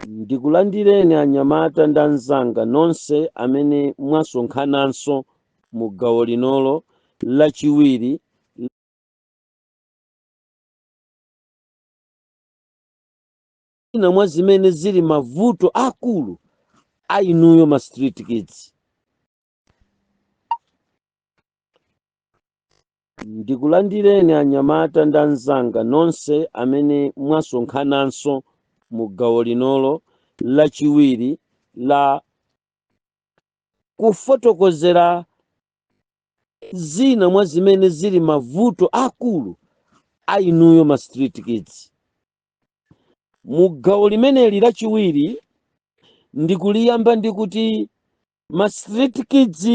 Ndikulandireni anyamata ndi anzanga nonse amene mwasonkhananso mu gawo linolo lachiwiri la mwa zimene zili mavuto akulu a inuyo ma street kids. Ndikulandireni anyamata ndi anzanga nonse amene mwasonkhananso mu gawo linolo lachiwiri la kufotokozera zina mwa zimene zili mavuto akulu a inuyo ma street kids. Mu gawo limeneli lachiwiri ndikuliyamba ndi kuti Ma street kids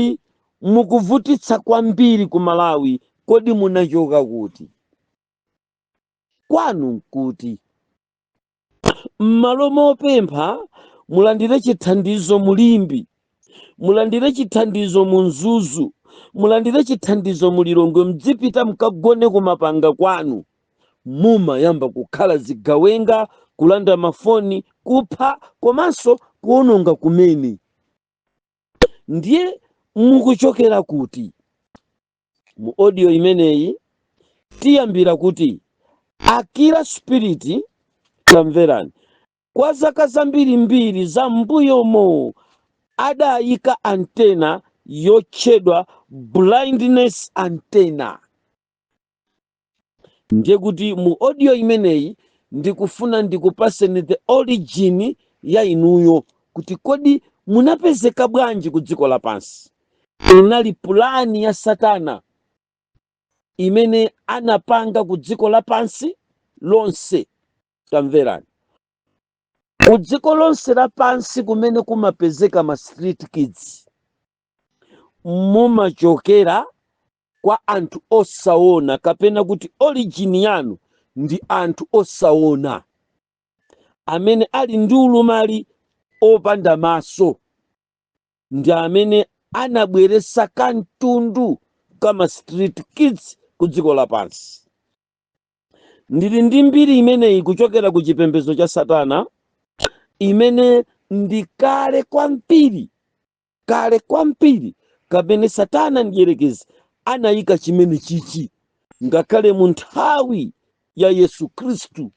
mukuvutitsa kwambiri ku Malawi kodi munachoka kuti? Kwanu nkuti? Mmalo mopempha mulandire chithandizo mu Limbe, mulandire chithandizo mu Mzuzu, mulandire chithandizo mu Lilongwe, mdzipita mkagone kumapanga kwanu, mumayamba kukhala zigawenga, kulanda mafoni, kupha komanso kuononga kumene. Ndiye mukuchokera kuti? Mu audio imeneyi tiyambira kuti Akira Spirit, tamverani, kwa zaka zambirimbiri za m'mbuyomo adayika antenna yotchedwa blindness antenna. Ndiye kuti mu audio imeneyi ndikufuna ndikupaseni the origin ya inuyo, kuti kodi munapezeka bwanji ku dziko lapansi. Inali pulani ya Satana imene anapanga ku dziko lapansi lonse. Tamverani, ku dziko lonse lapansi kumene kumapezeka ma street kids, mumachokera kwa anthu osaona, kapena kuti origin yanu ndi anthu osaona amene ali ndi ulumali opanda maso, ndi amene anabweretsa kamtundu kama street kids ku dziko lapansi. Ndili ndi mbiri imeneyi kuchokera ku chipembedzo cha Satana, imene ndi kale kwambiri, kale kwambiri, kapene Satana mdierekezi anayika chimene chichi ngakhale mu nthawi ya Yesu Khristu.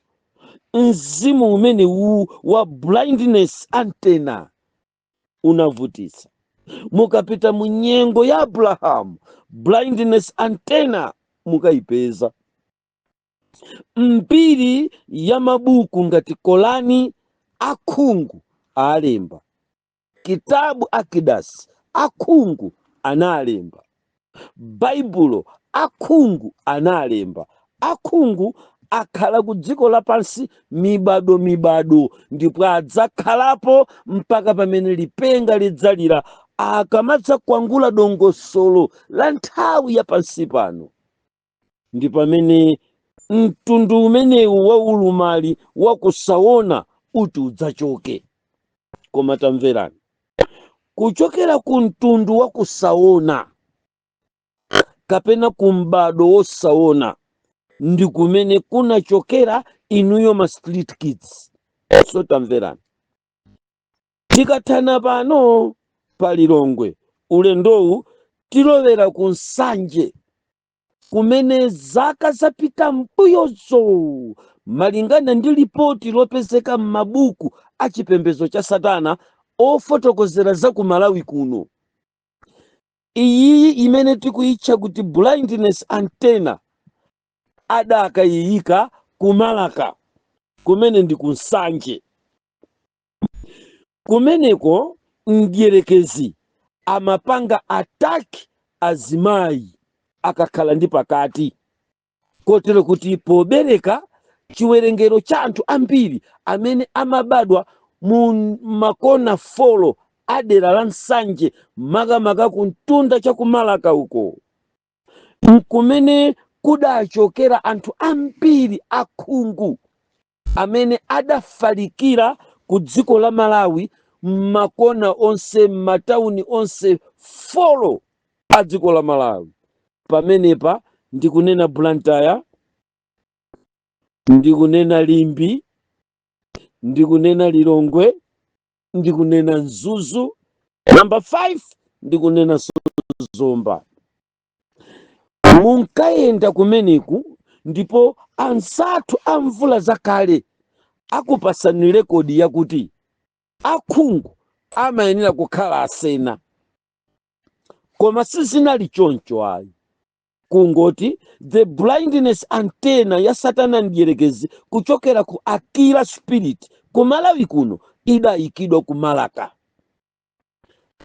Mzimu umene uwu wa blindness antenna unavutitsa. Mukapita mu nyengo ya Abrahamu, blindness antenna mukayipeza. Mbiri ya mabuku ngati Korani akhungu alemba, Kitabu Akidas akhungu analemba, Baibulo akhungu analemba. Akhungu akhala ku dziko lapansi mibado mibado, ndipo adzakhalapo mpaka pamene lipenga lidzalira, akamadzakwangula dongosolo la nthawi ya pansi pano. Ndi pamene mtundu umenewu wa ulumali wa kusaona uti udzachoke. Koma tamverani, kuchokera ku mtundu wa kusaona kapena ku m'bado wosaona ndi kumene kunachokera inuyo ma street kids. So tamverani, tikathana pano pa Lilongwe, ulendowu tilowera ku Nsanje, kumene zaka zapita mbuyozo, malingana ndi lipoti lopezeka m'mabuku a chipembedzo cha Satana ofotokozera za ku Malawi kuno, iyiyi imene tikuyitcha kuti blindness antenna adakayiyika ku Malaka, kumene ndi ku Nsanje. Kumeneko mdierekezi amapanga attack azimayi akakhala ndi pakati, kotero kuti pobereka, chiwerengero cha anthu ambiri amene amabadwa mu makona 4 a dera la Nsanje, makamaka ku mtunda cha kumalaka uko, nkumene kudachokera anthu ambiri akhungu amene adafalikira ku dziko la Malawi m'makona onse, m'matawuni onse 4 a dziko la Malawi. Pamenepa ndikunena Blantyre, ndikunena Limbe, Ndikunena Lilongwe, ndikunena Mzuzu, namba 5 ndikunena Zomba. Munkayenda kumeneku ndipo anzathu a mvula zakale akupasani rekodi yakuti akhungu amayenera kukhala asena, koma sizinali choncho ayi. Kungoti the blindness antenna ya Satana mdierekezi kuchokera ku Akira spirit ku Malawi kuno idayikidwa ku Malaka,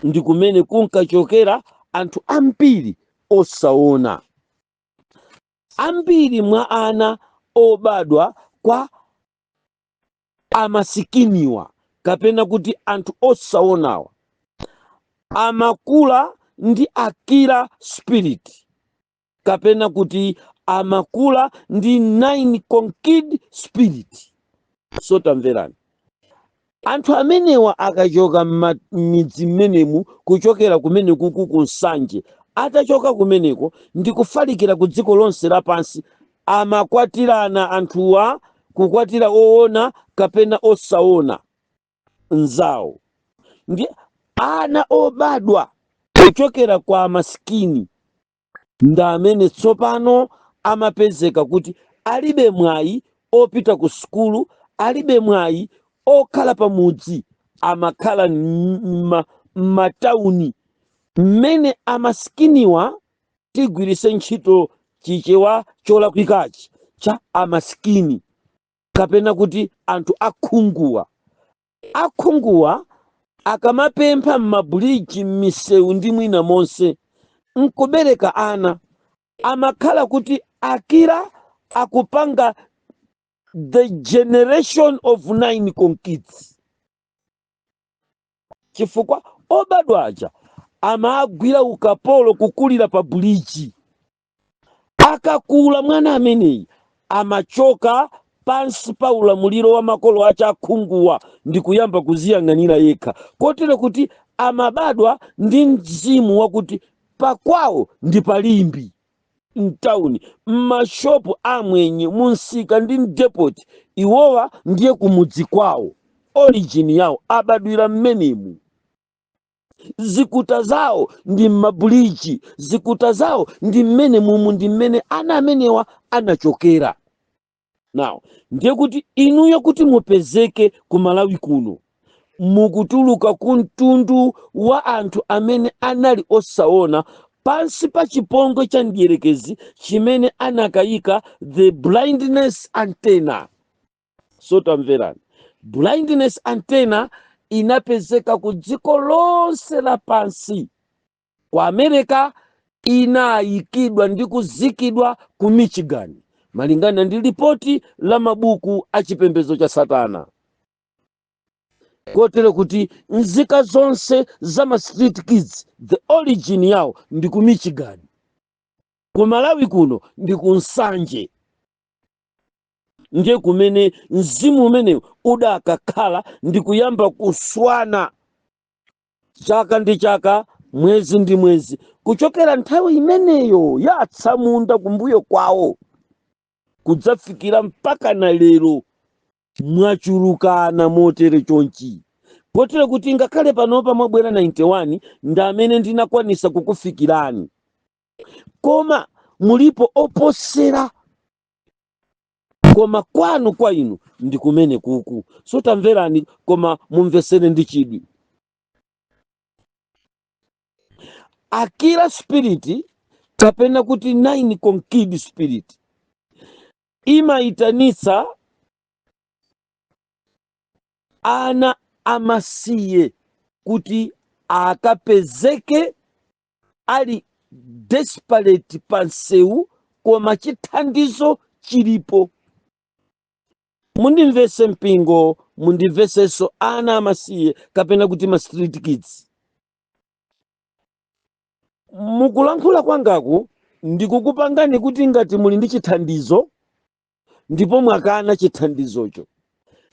ndi kumene kunkachokera anthu ambiri osaona. Ambiri mwa ana obadwa kwa amasikiniwa kapena kuti anthu osaonawa amakula ndi Akira spirit kapena kuti amakula ndi 9 conquered spirit. So tamverani, anthu amenewa akachoka m'midzi mmenemu, kuchokera kumene kuku ku Nsanje, atachoka kumeneko ndi kufalikira ku dziko lonse lapansi, amakwatirana anthuwa, kukwatira oona kapena osaona nzawo, ndi ana obadwa kuchokera kwa amasikini ndi amene tsopano amapezeka kuti alibe mwayi opita ku sukulu, alibe mwayi okhala pamudzi, amakhala m'matawuni mmene amasikiniwa, tigwirise ntchito Chichewa cholakwikachi cha amasikini kapena kuti anthu akhunguwa. Akhunguwa akamapempha m'mabuliji, m'misewu ndi mwina monse, nkubereka ana, amakhala kuti Akira akupanga the generation of 9 conkids, chifukwa obadwa aja amagwira ukapolo kukulira pa buliji. Akakula mwana ameneyi amachoka pansi pa ulamuliro wa makolo ache akhunguwa ndi kuyamba kuziyang'anira yekha, kotero kuti amabadwa ndi mzimu wakuti pakwawo ndi palimbi mtawuni, m'mashopu amwenye, munsika ndi mdepoti. Iwowa ndiye kumudzi kwawo, origin yawo abadwira mmenemu. Zikuta zawo ndi m'mabuliji, zikuta zawo ndi mmene mumu, ndi mmene ana amenewa anachokera. Now ndiye kuti inuyo kuti mupezeke ku Malawi kuno, mukutuluka ku mtundu wa anthu amene anali osaona pansi pa chipongwe cha mdierekezi chimene anakayika the blindness antenna. So tamverani, blindness antenna inapezeka ku dziko lonse lapansi. Ku America inayikidwa ndi kuzikidwa ku Michigan, malingana ndi lipoti la mabuku a chipembedzo cha Satana, kotero kuti nzika zonse za ma street kids the origin yawo ndi ku Michigan. Ku Malawi kuno ndi ku Nsanje, ndiye kumene mzimu umenewu udakakhala ndi kuyamba kuswana chaka ndi chaka, mwezi ndi mwezi, kuchokera nthawi imeneyo ya atsamunda kumbuyo kwawo kudzafikira mpaka na lero. Mwachulukana motere chonchi, kotero kuti ngakhale panopa mwabwera 91 ndi amene ndinakwanisa kukufikirani, koma mulipo oposera, koma kwanu kwa inu ndi kumene kuku. So tamverani, koma mumvesere ndi chidwi. Akira spirit kapena kuti 9 conquered spirit imayitanitsa ana amasiye kuti akapezeke ali desperate pa msewu, koma chithandizo chilipo. Mundimvese mpingo, mundimvesenso ana amasiye kapena kuti ma street kids. Mukulankhula kwangaku ndikukupangani kuti ngati muli ndi chithandizo ndipo mwakana chithandizocho,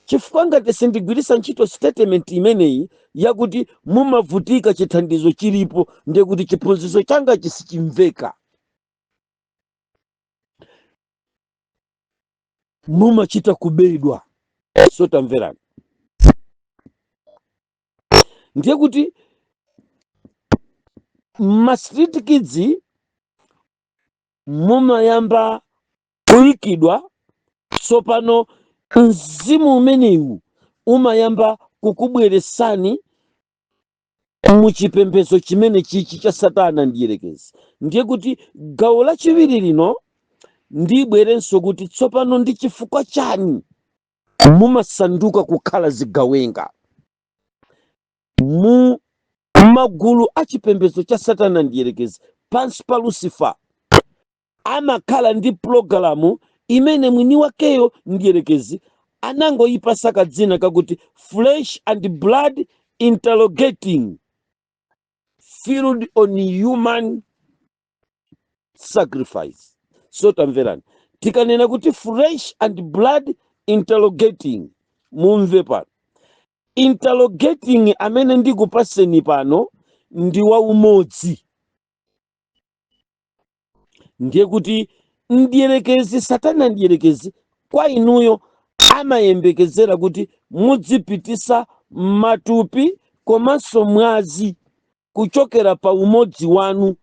chifukwa ngati sindigwiritsa ntchito statement imeneyi yakuti mumavutika chithandizo chilipo, ndiye kuti chiphunzitso changa chisichimveka. Mumachita kubedwa. So tamverani, Ndiye kuti ma street kids mumayamba kuyikidwa. Tsopano mzimu umenewu umayamba kukubweresani muchipembedzo chimene chichi cha Satana ndiyerekezi. Ndiye kuti gawo lachiwiri lino ndibwerenso kuti tsopano ndi chifukwa chani mumasanduka kukhala zigawenga mu magulu a chipembedzo cha Satana ndiyerekezi. Pansi pa Lucifer amakhala ndi pulogalamu imene mwini wakeyo ndiyerekezi anangoyipasa kadzina kakuti flesh and blood interrogating filled on human sacrifice. So tamverani, tikanena kuti flesh and blood interrogating, mumve pano, interrogating amene ndikupaseni pano ndi waumodzi. Ndiye kuti mdierekezi, Satana mdierekezi, kwa inuyo amayembekezera kuti mudzipitisa matupi komanso mwazi kuchokera pa umodzi wanu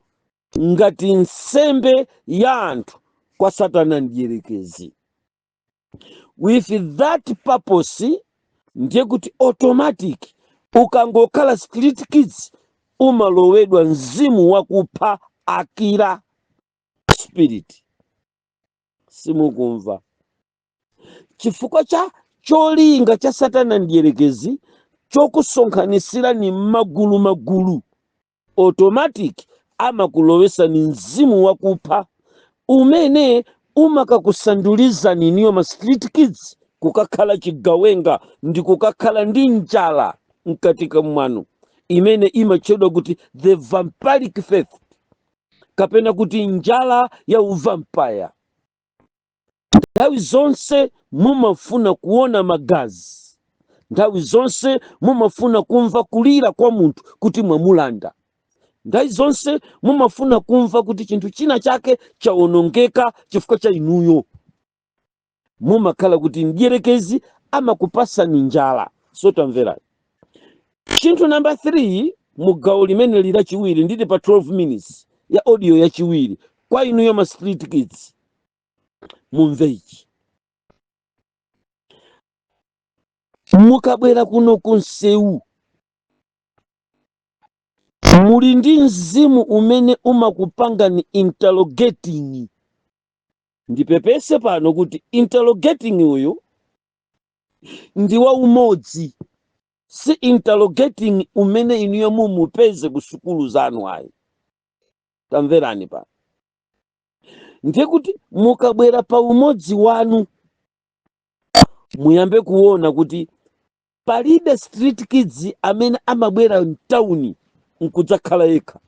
ngati nsembe ya anthu kwa Satana mdierekezi. With that purpose, ndiye kuti automatic ukangokhala street kids umalowedwa mzimu wakupha, a killer spirit. Simukumva? Chifukwa cha cholinga cha Satana mdierekezi chokusonkhanisirani m'magulu magulu, automatic amakulowesani mzimu wakupha umene umakakusandulizani niyo ma street kids kukakhala chigawenga ndi kukakhala ndi njala mkatika mwanu imene imatchedwa kuti the vampiric faith, kapena kuti njala ya uvampire. Nthawi zonse mumafuna kuona magazi, nthawi zonse mumafuna kumva kulira kwa munthu kuti mwamulanda, nthawi zonse mumafuna kumva kuti chinthu china chake chawonongeka chifukwa cha inuyo. Mumakhala kuti mdierekezi amakupasani njala. So tamverani, chinthu namba 3 mu gawo limene lachiwiri, ndili pa 12 minutes ya audio yachiwiri kwa inuyo ma street kids, mumve ichi. Mukabwera kuno ku msewu, muli ndi mzimu umene umakupangani interrogating. Ndipepese pano kuti interrogating uyu ndi wa umodzi, si interrogating umene inuyo mumupeze ku sukulu zanu ayi. Tamverani pano, ndiye kuti mukabwera pa umodzi wanu, muyambe kuona kuti palibe street kids amene amabwera mtawuni nkudzakhala yekha.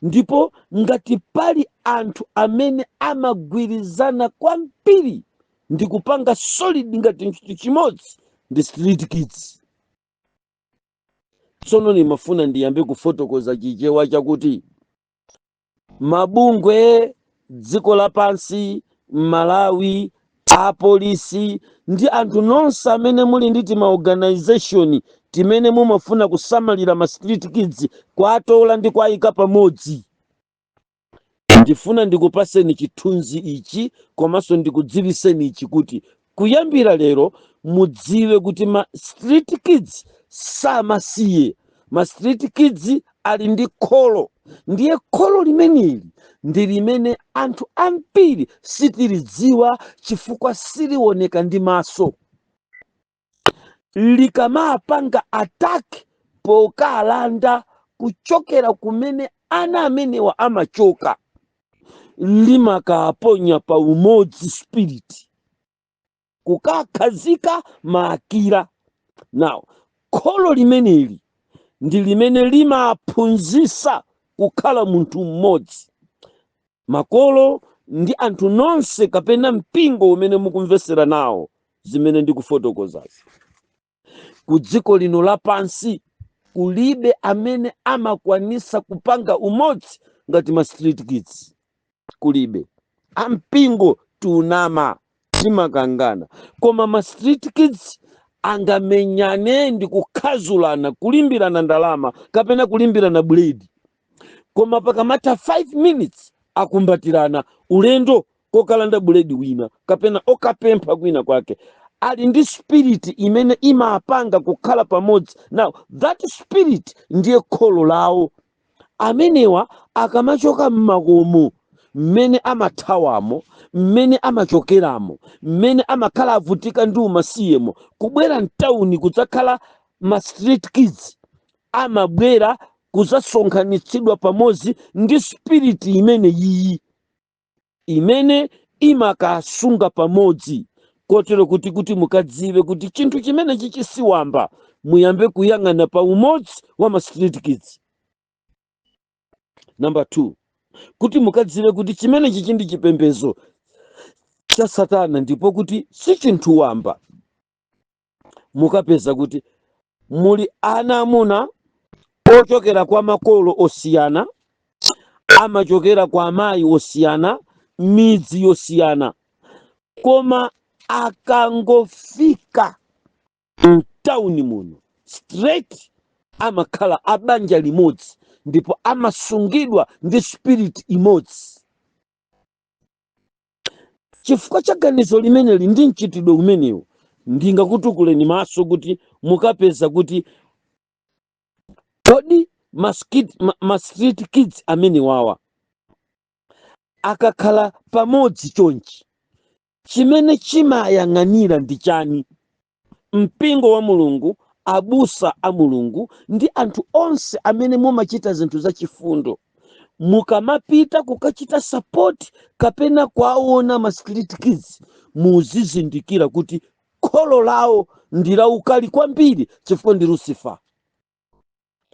Ndipo ngati pali anthu amene amagwirizana kwambiri ndi kupanga solid ngati chinthu chimodzi, ndi street kids. Tsono nimafuna ndiyambe kufotokoza Chichewa chakuti mabungwe dziko lapansi, Malawi, apolisi ndi anthu nonse amene muli ndi tima organization timene mumafuna kusamalira ma street kids, kuatola ndi kuayika pamodzi, ndifuna ndikupaseni chithunzi ichi komanso ndikudziwiseni ichi kuti kuyambira lero mudziwe kuti ma street kids samasiye. Ma street kids ali ndi kholo. Ndiye kholo limeneli ndi limene anthu ambiri sitilidziwa chifukwa silioneka ndi maso. Likamapanga attack pokalanda kuchokera kumene ana amenewa amachoka, limakaponya pa umodzi spirit kukakhazika maakira. Now, kholo limeneli ndi limene limaphunzitsa kukhala munthu mmodzi. Makolo ndi anthu nonse kapena mpingo umene mukumvesera nawo zimene ndikufotokozazi, ku dziko lino lapansi kulibe amene amakwanisa kupanga umodzi ngati ma street kids, kulibe. Ampingo tunama, timakangana, koma ma street kids Angamenyane ndi kukhazulana, kulimbirana ndalama kapena kulimbirana buledi, koma pakamatha 5 minutes akumbatirana, ulendo kokalanda buledi wina kapena okapempha kwina kwake. Ali ndi spirit imene imapanga kukhala pamodzi. Now that spirit ndiye kholo lawo. Amenewa akamachoka mmakomo mmene amathawamo, mmene amachokeramo, mmene amakhala avutika ndi umasiyemo, kubwera mtawuni kudzakhala ma street kids, amabwera kudzasonkhanitsidwa pamodzi ndi spirit imene iyi imene imakasunga pamodzi, kotero kuti mukadziwe kuti chinthu chimene chichisiwamba, muyambe kuyang'ana pa umodzi wa ma street kids. Number 2, kuti mukadziwe kuti chimene chichi ndi chipembedzo cha satana ndipo kuti si chinthu wamba, mukapeza kuti muli ana amuna ochokera kwa makolo osiyana, amachokera kwa amayi osiyana, midzi yosiyana, koma akangofika mtawuni muno, straight amakhala abanja limodzi ndipo amasungidwa ndi spirit imodzi. Chifukwa cha ganizo limeneli ndi mchitidwe umenewu, ndingakutukuleni maso kuti mukapeza kuti kodi ma street kids amene wawa akakhala pamodzi chonchi, chimene chimayang'anira ndi chani? Mpingo wa Mulungu, abusa a Mulungu ndi anthu onse amene mumachita zinthu zachifundo, mukamapita kukachita support kapena kwaona ma street kids, muzizindikira kuti kholo lawo ndi laukali kwambiri, chifukwa ndi Lucifer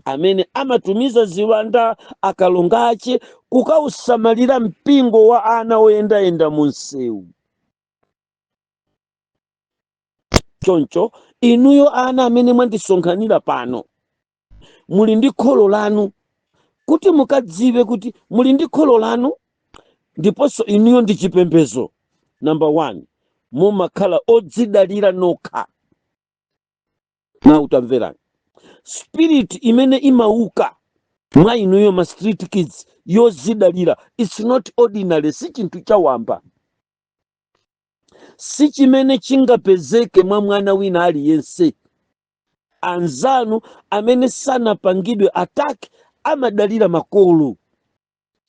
amene amatumiza ziwanda, akalonga ache, kukausamalira mpingo wa ana oyendayenda mu msewu. Choncho inuyo ana amene mwandisonkhanira pano, muli ndi kholo lanu. Kuti mukadziwe kuti muli ndi kholo lanu ndiponso inuyo ndi chipembedzo, number 1, mumakhala odzidalira nokha. Na utamverani, spirit imene imauka mwa inuyo ma street kids yozidalira, it's not ordinary, si chinthu chawamba, si chimene chingapezeke mwa mwana wina aliyense. Anzanu amene sanapangidwe attack amadalira makolo.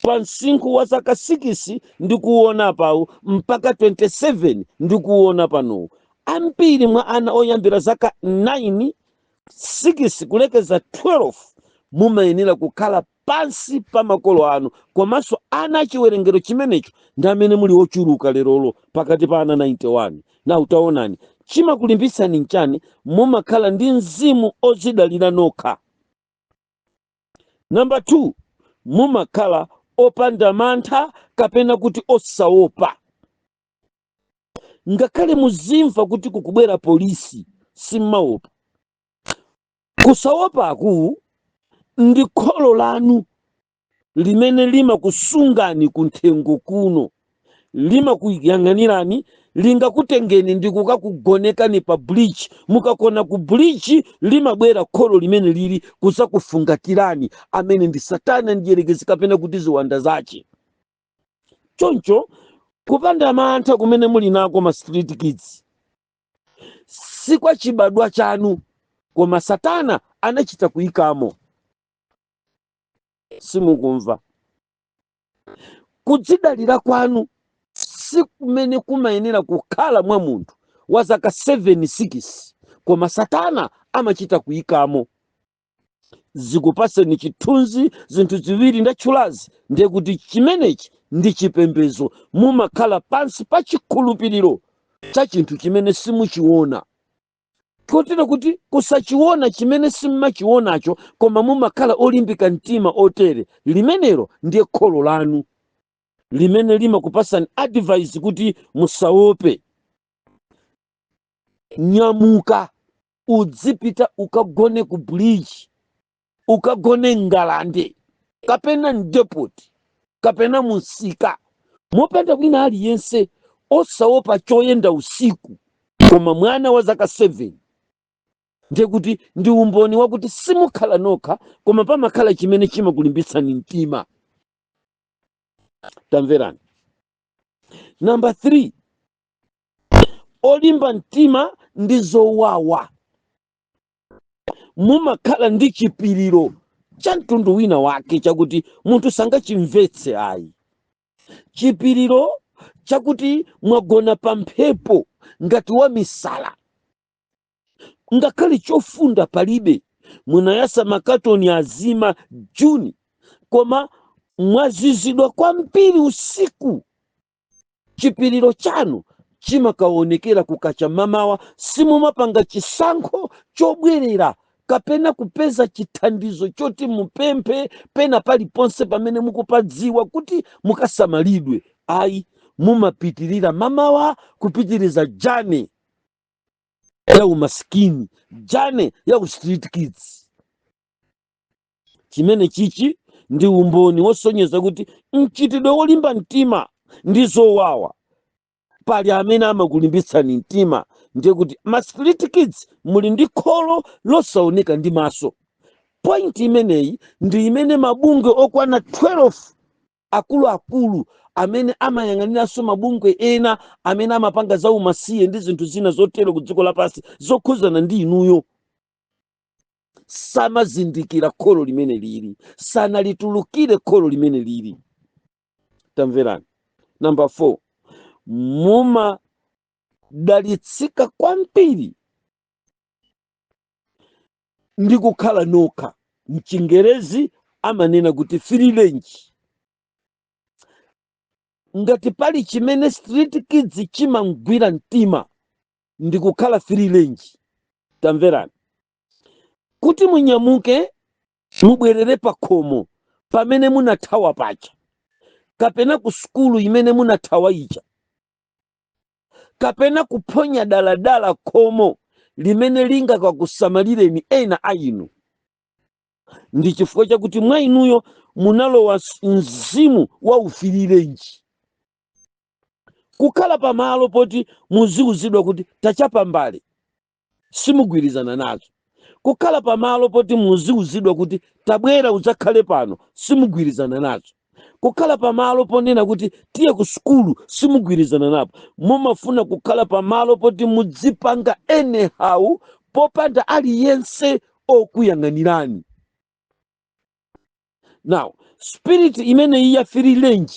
Pa msinkhu wa zaka 6 ndikuona pawu mpaka 27 ndikuona panowu, ambiri mwa ana oyambira zaka 9, 6 kulekeza 12 mumayenera kukhala pansi pa makolo anu. Komanso ana achiwerengero chimenecho ndi amene muli ochuluka lerolo pakati pa ana 91. Na utaonani, chimakulimbitsani nchani? Mumakhala ndi mzimu odzidalira nokha. Namba 2, mumakhala opanda mantha kapena kuti osaopa. Ngakhale muzimva kuti kukubwera polisi, simmaopa. Kusaopaku ndi kholo lanu limene limakusungani kunthengo kuno, limakuyang'anirani, lingakutengeni ndi kukakugonekani pa bridge. Mukakona ku bridge, limabwera kholo limene lili kuzakufungatirani, amene ndi Satana ndiyerekezi kapena kuti ziwanda zache. Choncho kupanda mantha kumene muli nako ma street kids si kwa chibadwa chanu, koma Satana anachita kuyikamo. Simukumva? Kudzidalira kwanu si kumene kumayenera kukhala mwa munthu wa zaka 7, 6, koma Satana amachita kuyikamo. Zikupaseni chithunzi zinthu ziwiri ndatchulazi, ndiye kuti chimenechi ndi chipembedzo. Mumakhala pansi pa chikhulupiriro cha chinthu chimene simuchiona, kotero kuti kusachiona chimene simmachionacho, koma mumakhala olimbika mtima otere, limenelo ndiye kholo lanu limene limakupasani advice kuti musaope, nyamuka udzipita ukagone ku bridge, ukagone ngalande kapena m'depot kapena munsika mopanda wina aliyense, osaopa choyenda usiku. Koma mwana wa zaka 7 Ndiye kuti ndi umboni wakuti simukhala nokha, koma pamakhala chimene chimakulimbitsani mtima. Tamverani, namba 3, olimba mtima ndi zowawa. Mumakhala ndi chipiriro cha mtundu wina wake chakuti munthu sangachimvetse ayi. Chipiriro chakuti mwagona pa mphepo ngati wamisala, ngakhale chofunda palibe, munayasa makatoni azima Juni, koma mwazizidwa kwambiri usiku. Chipiriro chanu chimakaonekera kukacha mamawa. Simumapanga chisankho chobwerera kapena kupeza chithandizo choti mupemphe pena paliponse pamene mukupadziwa kuti mukasamalidwe ayi. Mumapitirira mamawa kupitiriza journey ya umasikini, journey ya u street kids. Chimene chichi ndi umboni wosonyeza kuti mchitidwe wolimba mtima ndi zowawa, pali amene amakulimbitsani mtima. Ndiye kuti ma street kids muli ndi kholo losaoneka ndi maso. Point imeneyi ndi imene mabungwe okwana 12 akuluakulu amene amayang'aniranso mabungwe ena amene amapanga za umasiye ndi zinthu zina zotero ku dziko lapansi zokhuzana ndi inuyo, samazindikira kholo limene lili, sanalitulukire kholo limene lili. Tamverani, namba 4, mumadalitsika kwambiri ndi kukhala nokha. Mchingerezi amanena kuti free range. Ngati pali chimene street kids chimamgwira mtima, ndi kukhala free range. Tamverani, kuti munyamuke mubwerere pa khomo pamene munathawa paja, kapena ku sukulu imene munathawa ija, kapena kuphonya daladala khomo limene lingakakusamalireni ena a inu, ndi chifukwa chakuti mwa inuyo munalowa mzimu wa u free range. Kukhala pamalo poti muziuzidwa kuti tachapa mbale, simugwirizana nazo. Kukhala pamalo poti muziuzidwa kuti tabwera udzakhale pano, simugwirizana nazo. Kukhala pamalo ponena kuti tiye ku sukulu, simugwirizana napo. Mumafuna kukhala pamalo poti mudzipanga anyhow popanda aliyense okuyang'anirani. Now, spirit imeneyi ya free range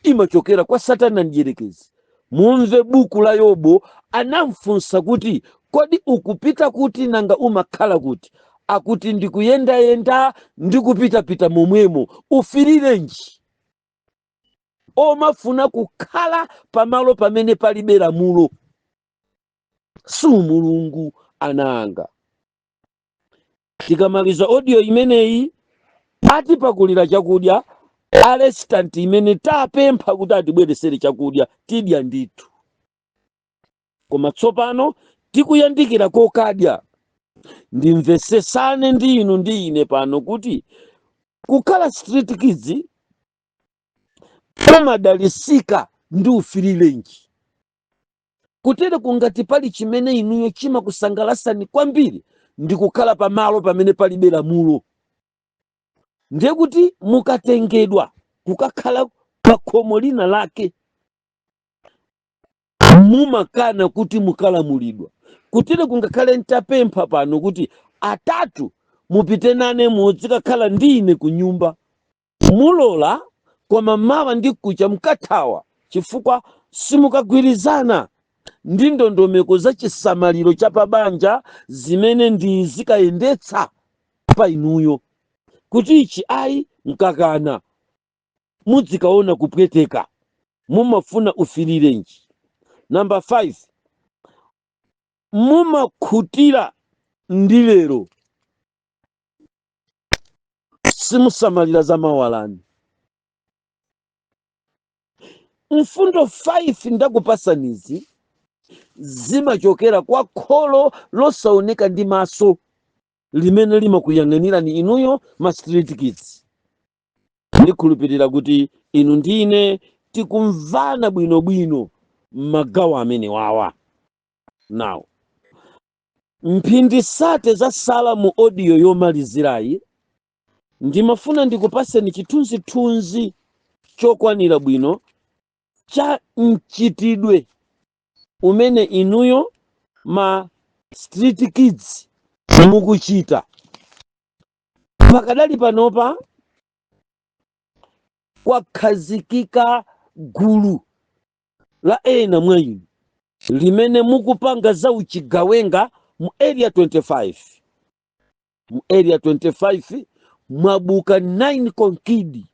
imachokera kwa Satana Mdierekezi. Mumve buku la Yobo, anamfunsa kuti, "Kodi ukupita kuti? Nanga umakhala kuti?" Akuti, "Ndikuyendayenda, ndikupitapita momwemo." U free range omafuna kukhala pamalo pamene palibe lamulo si Mulungu. Ana anga, tikamaliza audio imeneyi, atipakulira chakudya a restaurant imene tapempha kuti atibweresere chakudya, tidya ndithu. Koma tsopano tikuyandikira kokadya, ndimvesesane ndi inu ndi ine pano kuti kukhala street kids umadalisika ndi u free range. Kutere kungati pali chimene inuyo chimakusangalasani kwambiri, ndi kukhala pamalo pamene palibe lamulo. Ndiye kuti mukatengedwa kukakhala pa khomo lina lake, mumakana kuti mukalamulidwa. Kutere kungakhale ntapempha pano kuti atatu mupite nane muzikakhala ndi ine ku nyumba, mulola, koma mawa ndi kucha mukathawa, chifukwa simukagwirizana ndi ndondomeko za chisamaliro cha pabanja zimene ndi zikayendetsa pa inuyo. Kuti ichi ayi, mkakana, mudzikaona kupweteka. Mumafuna u free range. Namba 5, mumakhutira ndi lero, simusamalira za mawalani. Mfundo 5 ndakupasanizi zimachokera kwa kholo losaoneka ndi maso limene limakuyang'anirani inuyo ma street kids. Ndikhulupirira kuti inu ndine tikumvana bwinobwino m'magawo amene wawa. Now, Mphindi 30 zasala mu audio yomalizirayi, ndimafuna ndikupaseni chithunzithunzi chokwanira bwino cha mchitidwe umene inuyo ma street kids mukuchita pakadali panopa. Kwakhazikika gulu la ena mwa inu limene mukupanga za uchigawenga mu Area 25. Mu Area 25 mwabuka 9 konkidi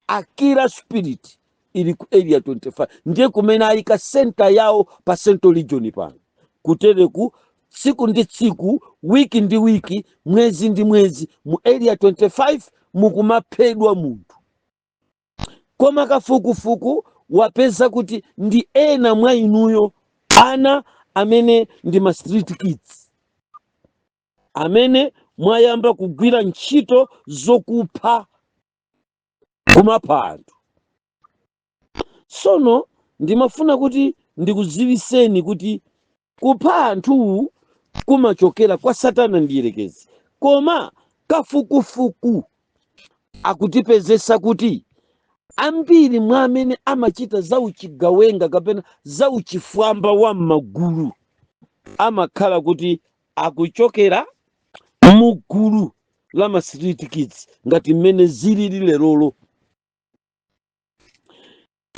akira spirit ili ku Area 25, ndiye kumene ayika center yawo pa Central Region pano. Kutereku tsiku ndi tsiku, wiki ndi wiki, mwezi ndi mwezi, mu Area 25 mukumaphedwa munthu. Koma kafukufuku wapeza kuti ndi ena mwa inuyo ana amene ndi ma street kids amene mwayamba kugwira ntchito zokupha, kumapha anthu. Tsono ndimafuna kuti ndikudziwiseni kuti kupha anthu kumachokera kwa Satana ndiyerekezi, koma kafukufuku akutipezesa kuti ambiri mwa amene amachita za uchigawenga kapena za uchifwamba wa m'magulu amakhala kuti akuchokera mugulu la ma street kids ngati mmene zilili lerolo.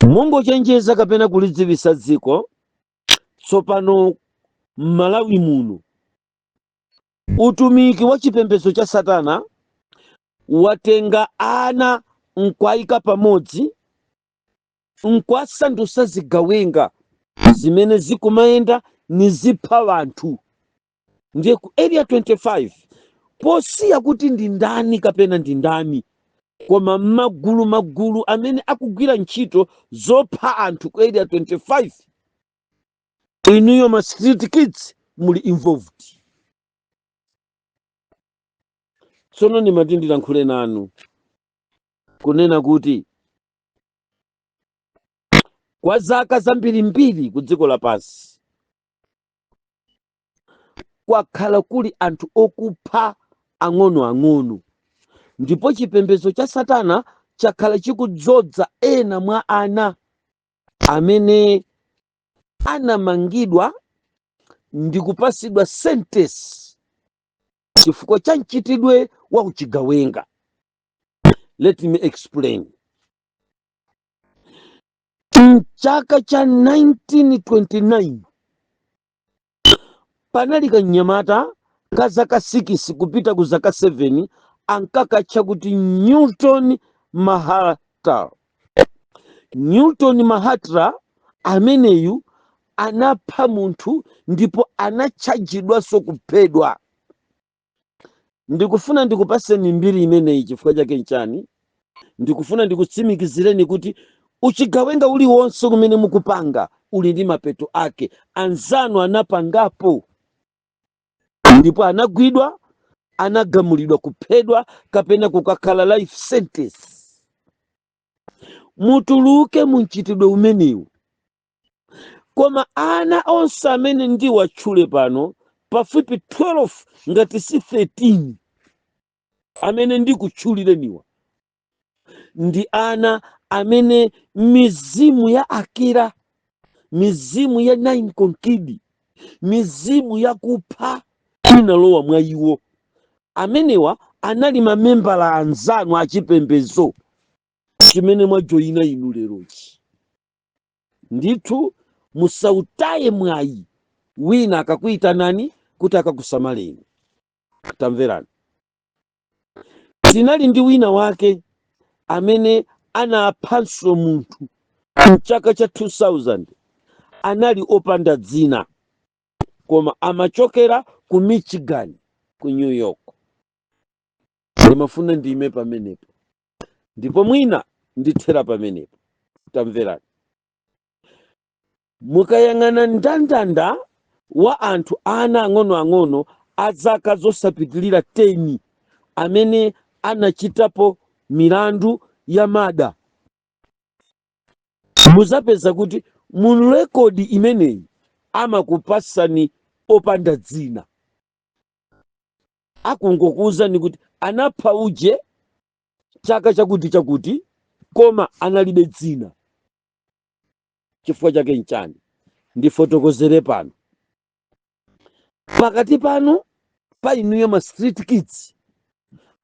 Mungochenjeza kapena kulidziwisa dziko, tsopano m'Malawi muno utumiki wa chipembedzo cha Satana watenga ana nkwayika pamodzi, nkwasandutsa zigawenga zimene zikumayenda nizipha anthu. Ndiye ku Area 25, posiya kuti ndi ndani kapena ndi ndani, koma magulu magulu amene akugwira ntchito zopha anthu ku Area 25, inuyo ma street kids muli involved. Tsono ndimati ndilankhule nanu kunena kuti kwa zaka zambirimbiri ku dziko lapansi kwakhala kuli anthu okupha ang'onoang'ono, ndipo chipembedzo cha Satana chakhala chikudzodza ena mwa ana amene anamangidwa ndi kupasidwa sentence chifukwa cha mchitidwe wa uchigawenga. Let me explain. Mchaka cha 1929 panali kanyamata ka zaka 6 kupita ku zaka 7, ankakatcha kuti Newton Mahatra. Newton Mahatra ameneyu anapha munthu ndipo anatchajidwanso kuphedwa. Ndikufuna ndikupaseni mbiri imeneyi. Chifukwa chake nchani? Ndikufuna ndikutsimikizireni kuti uchigawenga uliwonse kumene mukupanga uli ndi mapeto ake. Anzanu anapangapo ndipo anagwidwa, anagamulidwa kuphedwa kapena kukakhala life sentence. Mutuluke mu mchitidwe umenewu. Koma ana onse amene ndiwatchule pano, pafupi 12 ngati si 13 amene ndikutchulireniwa, ndi ana amene mizimu ya akira, mizimu ya 9 konkidi, mizimu yakupha inalowa mwa iwo. Amenewa anali mamembala anzanu achipembedzo chimene mwajoyina inu lerochi. Ndithu musautaye mwayi wina akakuyitanani kuti akakusamaleni. Tamverani, tinali ndi wina wake amene anaphanso munthu mchaka cha 2000. Anali opanda dzina, koma amachokera ku Michigan, ku New York. Ndimafuna ndime pamenepo ndipo mwina ndithera pamenepo. Tamverani, mukayang'ana ndandanda wa anthu ana ang'onoang'ono a zaka zosapitilira 10 amene anachitapo milandu ya murder, muzapeza kuti mu rekodi imeneyi amakupasani Opanda dzina, akungokuwuzani kuti anapha uje chaka chakuti chakuti, koma analibe dzina. Chifukwa chake nchani? Ndifotokozere pano. Pakati pano pa inuyo ma street kids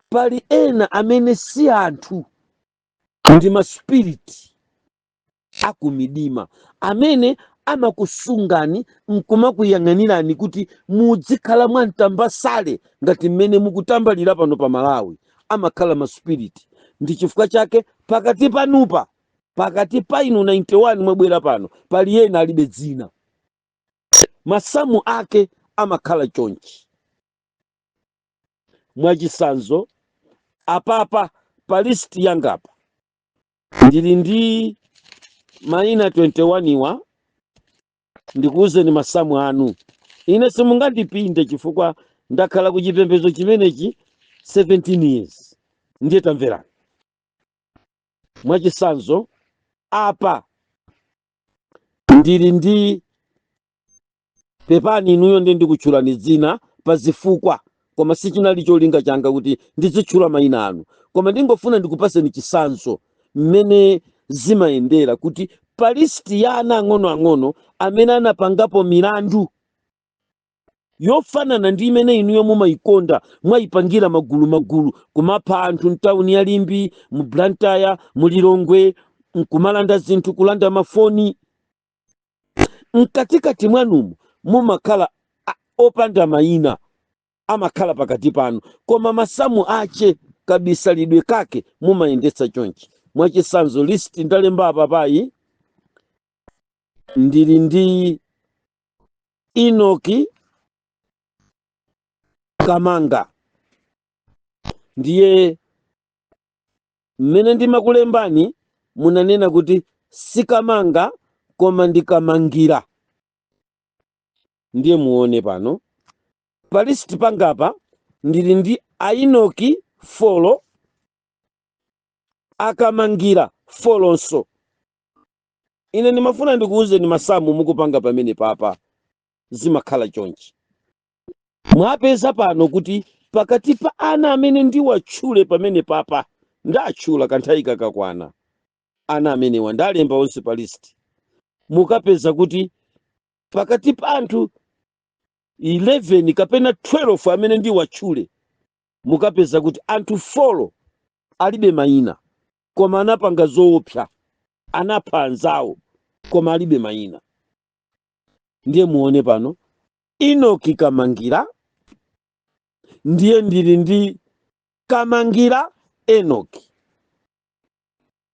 pali ena amene si anthu, ndi ma spirit akumidima amene amakusungani nkumakuyang'anirani kuti muzikhala mwamtambasale ngati mmene mukutambalira pano pa Malawi. Amakhala ma spirit. Ndi chifukwa chake pakati panupa, pakati pa inu 91 mwabwera pano, pali ena alibe dzina. Masamu ake amakhala chonchi. Mwachisanzo, apapa pa list yangapa ndili ndi mayina 21 iwa. Ndikuwuzeni masamu anu. Ine simungandipinde chifukwa ndakhala ku chipembedzo chimenechi 17 years. Ndiye tamverani. Mwachisanzo, apa ndili ndi, pepani inuyo, ndi ndikutchulani dzina pa zifukwa, koma sichinali cholinga changa kuti ndizitchula mayina anu, koma ndingofuna ndikupaseni chisanzo mmene zimayendera kuti pa list ya ana ang'onoang'ono amene anapangapo milandu yofanana ndi imene inuyo mumayikonda, mwayipangira magulu magulu, kumapha anthu mtawuni ya Limbe, mu Blantyre, mu Lilongwe, nkumalanda zinthu, kulanda mafoni, mkatikati mwanumu mumakhala opanda mayina, amakhala pakati panu, koma masamu ache, kabisalidwe kake mumayendetsa chonchi. Mwachisanzo, list ndalemba apa payi, ndili ndi Enoki Kamanga. Ndiye mmene ndimakulembani munanena kuti sikamanga koma ndikamangira. Ndiye muone pano pa list pangapa ndili ndi Ainoki 4, Akamangira 4nso. Ine ndimafuna ndikuwuzeni masamu mukupanga pamene papa zimakhala chonchi. Mwapeza pano kuti pakati pa ana amene ndiwatchule pamene papa, ndatchula kanthawi kakakwana, ana amenewa ndalemba onse pa list, mukapeza kuti pakati pa anthu 11 kapena 12 amene ndiwatchule, mukapeza kuti anthu 4 alibe mayina, koma anapanga zoopsa, anapha anzawo, koma alibe mayina. Ndiye muone pano Enoki Kamangira, ndiye ndili ndi Kamangira Enoki.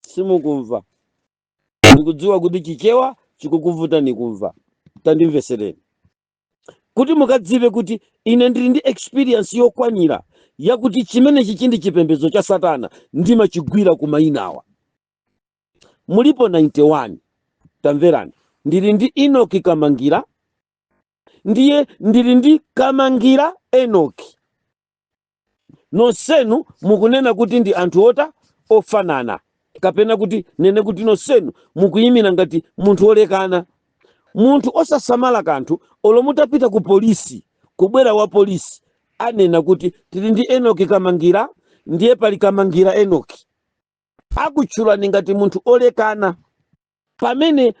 Simukumva? Ndikudziwa kuti Chichewa chikukuvutani kumva. Tandimvesereni kuti mukadziwe kuti ine ndili ndi experience yokwanira yakuti chimenechi chindi chipembedzo cha satana, ndimachigwira ku mayinawa. Mulipo 91. Tamverani, ndili ndi Enoki Kamangira, ndiye ndili ndi Kamangira Enoki. Nonsenu mukunena kuti ndi anthu ota ofanana, kapena kuti nene kuti nonsenu mukuyimira ngati munthu olekana, munthu osasamala kanthu. Olo mutapita ku polisi, kubwera wa polisi anena kuti tili ndi Enoki Kamangira, ndiye pali Kamangira Enoki. Akutchulani ngati munthu olekana, pamene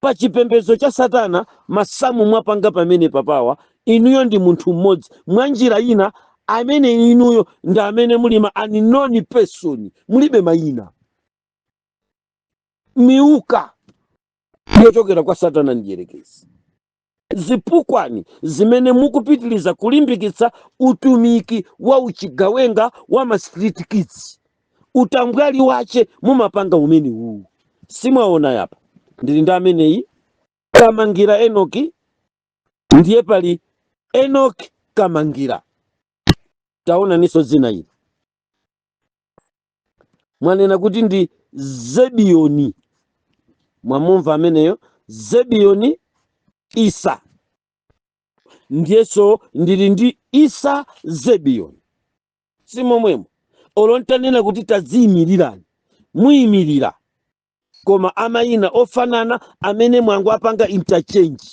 pa chipembedzo cha satana masamu mwapanga pamene papawa, inuyo ndi munthu mmodzi. Mwa njira ina, amene inuyo ndi amene muli ma unknown person, mulibe mayina, miuka yochokera kwa satana ndiyerekezi, zipukwani zimene mukupitiliza kulimbikitsa utumiki wa uchigawenga wa ma street kids. Utambwali wache mumapanga umene uwu. Simwaona yapa ndili ndi ameneyi Kamangira Enoki, ndiye pali Enoki Kamangira. Taonaninso dzina ili, mwanena kuti ndi Zebiyoni. Mwamumva ameneyo Zebiyoni Isa, ndiyenso ndili ndi Isa Zebiyoni. Simomwemo? Olo ntanena kuti tadziyimirirani, muyimirira, koma amayina ofanana amene mwangu apanga interchange.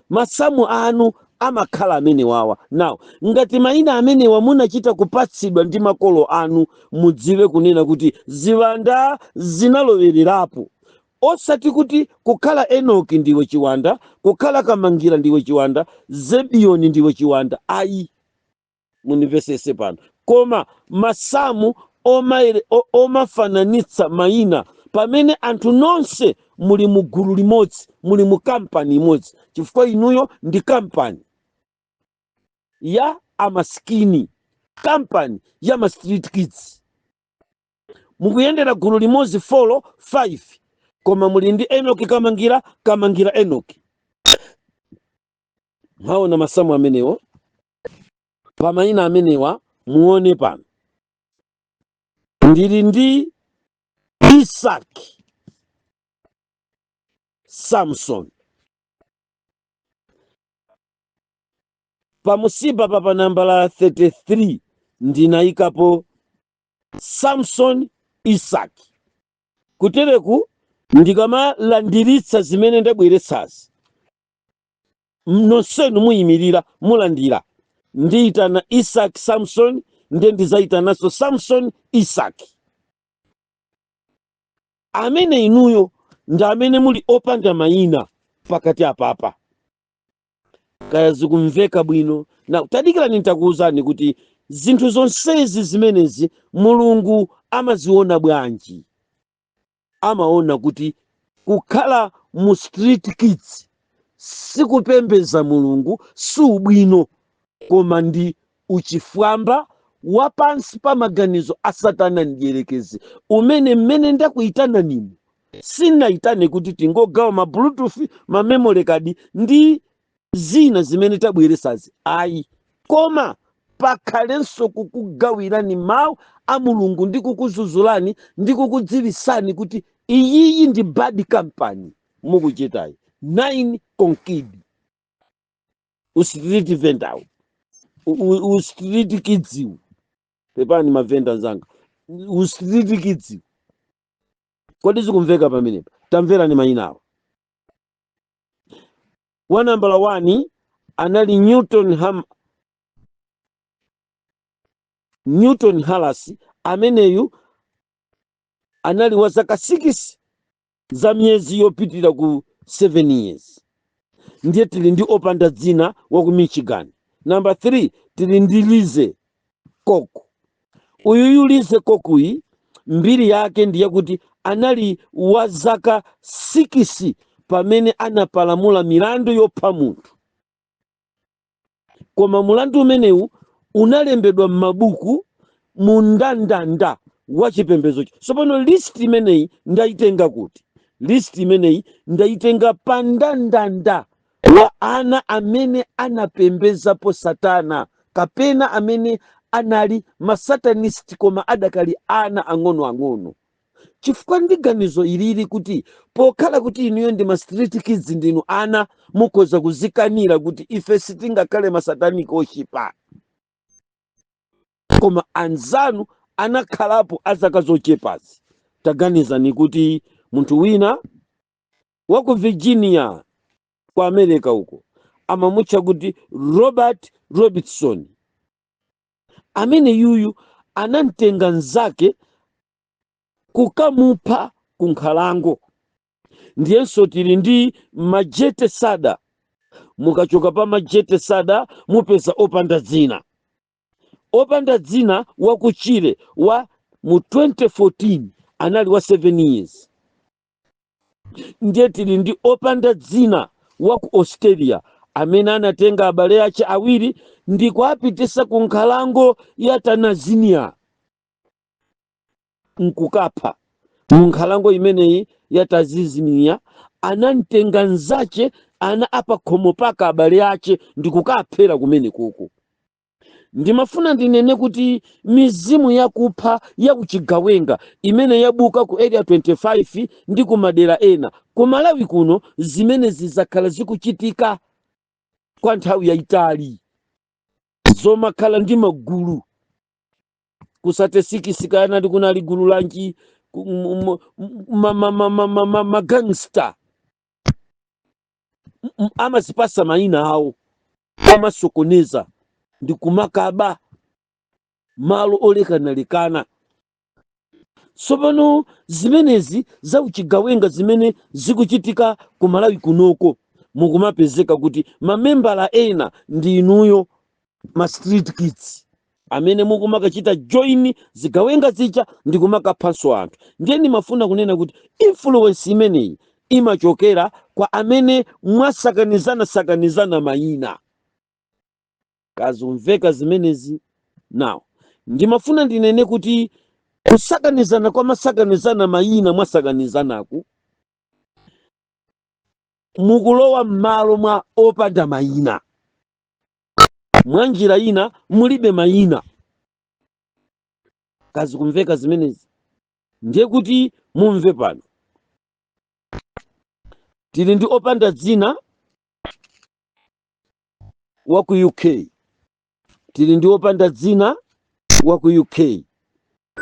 Masamu anu amakhala amenewawa. Now, ngati mayina amenewa munachita kupatsidwa ndi makolo anu, mudziwe kunena kuti ziwanda zinalowererapo. Osati kuti kukhala Enoki ndiwe chiwanda, kukhala Kamangira ndiwe chiwanda, Zebiyoni ndiwe chiwanda, ayi. Mundimvesese pano. Koma masamu omafananitsa mayina pamene anthu nonse muli mu gulu limodzi, muli mu kampani imodzi, chifukwa inuyo ndi kampani ya amasikini, kampani ya ma street kids, mukuyendera gulu limodzi 4 5, koma muli ndi Enoki Kamangira, Kamangira Enoki. Mwaona masamu amenewo pa mayina amenewa? Muone pano, ndili ndi Isaac Samson pamusipa pa nambala 33, ndinayikapo Samson Isaac. Kutereku ndikamalandiritsa zimene ndabweretsazi, nonsenu muyimirira, mulandira. Ndiyitana Isaac Samson, ndiye ndizayitananso Samson Isaac. Amene inuyo ndi amene muli opanda mayina pakati apapa. Kaya zikumveka bwino? Na tadikirani, nitakuwuzani kuti zinthu zonsezi zimenezi Mulungu amaziona bwanji. Amaona kuti kukhala mu street kids sikupembeza Mulungu, si ubwino, koma ndi uchifwamba wa pansi pa maganizo a Satana mdierekezi, umene mmene ndakuyitananimu sindinayitane kuti tingogawa ma Bluetooth, ma memory card ndi zina zimene tabweresazi, ayi, koma pakhalenso kukugawirani mawu a Mulungu ndi kukuzuzulani ndi kukudziwisani kuti iyiyi ndi bad company mukuchitayi. 9 Conquid u street vendor, u street kids, pepani mavenda nzanga, u street kids. Kodi zikumveka pamenepa? Tamverani mayinawo. Wa nambala 1 anali Newton Harris. Ameneyu anali wa zaka 6 za miyezi yopitirira ku 7 years. Ndiye tili ndi opanda dzina wa ku Michigan. Namba 3, tili ndi Lize Kok. Uyuyu Lize Kokuyi, mbiri yake ndi yakuti anali wa zaka 6 pamene anapalamula milandu yopha munthu, koma mulandu umenewu unalembedwa m'mabuku mu ndandanda wa chipembezocho. Tsopano list imeneyi ndayitenga kuti? List imeneyi ndayitenga pa ndandanda wa ana amene anapembezapo Satana kapena amene anali masatanist koma adakali ana ang'onoang'ono, chifukwa ndi ganizo ilili kuti pokhala kuti inuyo ndi ma street kids, ndinu ana, mukhoza kuzikanira kuti ife sitingakhale ma satanic worshiper, koma anzanu anakhalapo azaka zochepazi. Taganizani kuti munthu wina wa ku Virginia ku America uko amamutcha kuti Robert Robertson. Amene yuyu anamtenga mnzake kukamupha ku nkhalango. Ndiyenso tili ndi Majete Sada. Mukachoka pa Majete Sada mupeza opanda dzina, opanda dzina wa ku Chile wa mu 2014, anali wa 7 years. Ndiye tili ndi opanda dzina wa ku Australia amene anatenga abale ache awiri ndi kuapitisa ku nkhalango ya Tanzania nkukapha. Mu nkhalango imeneyi ya Tanzania anamtenga nzache, ana apakhomo paka, abale ache, ndi kukaphera kumene kuko. Ndimafuna ndinene kuti mizimu yakupha yakuchigawenga imene yabuka ku Area 25 ndi kumadera ena ku Malawi kuno, zimene zizakhala zikuchitika kwa nthawi yayitali, zomakhala ndi magulu ku 36, kanati kunali gulu lanji, magangster amazipasa mayina awo. Amasokoneza ndi kumakaba malo olekanalekana. Tsopano zimenezi za uchigawenga zimene zikuchitika ku Malawi kunoko, mukumapezeka kuti mamembala ena ndi inuyo ma street kids amene mukumakachita join zigawenga zija ndi kumakaphanso anthu. Ndiye ndimafuna kunena kuti influence imeneyi imachokera kwa amene mwasakanizana sakanizana mayina. Kazumveka zimenezi? Now ndimafuna ndinene kuti kusakanizana kwa masakanizana mayina mwasakanizanaku, mukulowa m'malo mwa opanda mayina. Mwa njira ina mulibe mayina. Kazikumveka zimenezi? Ndiye kuti mumve pano, tili ndi opanda dzina wa ku UK, tili ndi opanda dzina wa ku UK,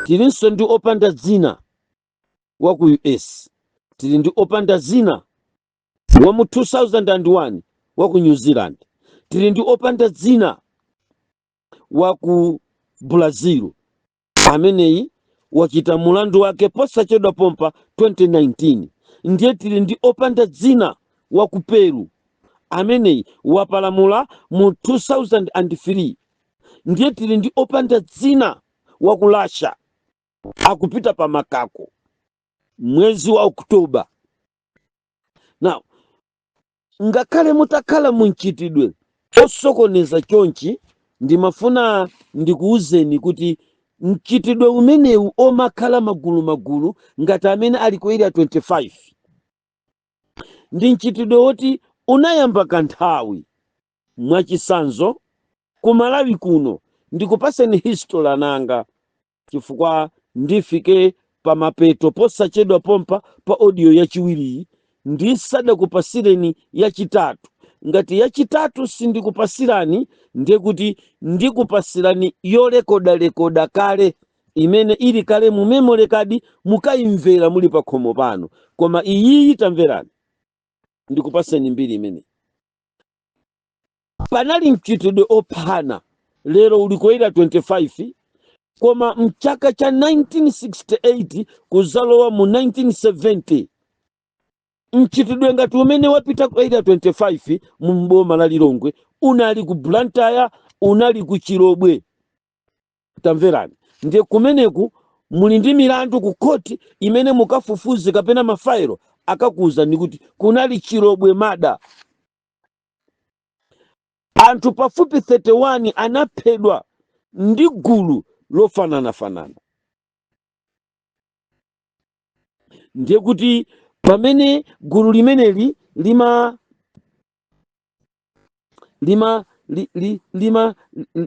tilinso ndi opanda dzina wa ku US, tili ndi opanda dzina wa mu 2001 wa ku New Zealand, tili ndi opanda dzina wa ku Brazil ameneyi wachita mulandu wake posachedwa pompa 2019. Ndiye tili ndi opanda dzina wa ku Peru ameneyi wapalamula mu 2003. Ndiye tili ndi opanda dzina wa ku Russia akupita pa makako mwezi wa Oktoba. Now ngakhale mutakhala mumchitidwe osokoneza chonchi, ndimafuna ndikuwuzeni kuti mchitidwe umenewu omakhala magulumagulu ngati amene ali ku Area 25 ndi mchitidwe woti unayamba kanthawi. Mwachisanzo, ku Malawi kuno, ndikupaseni history ananga, chifukwa ndifike pamapeto posachedwa pompa pa audio yachiwiriyi ndisadakupasireni yachitatu. Ngati yachitatu sindikupasirani, ndiye kuti ndikupasirani yolekodalekoda kale imene ili kale mu memory card, mukayimvera muli pa khomo pano. Koma iyiyi tamverani, ndikupaseni mbiri imene panali mchitidwe ophana. Lero uli ku Area 25, koma mchaka cha 1968 kuzalowa mu 1970, mchitidwe ngati umene wapita ku Area 25 mu mboma la Lilongwe unali ku Blantyre, unali ku Chilobwe. Tamverani, ndiye kumeneku muli ndi milandu ku khoti imene mukafufuze kapena mafailo akakuwuzani kuti kunali Chilobwe murder. Anthu pafupi 31 anaphedwa ndi gulu lofananafanana. Ndiye kuti pamene gulu limeneli lima lima li, li, lima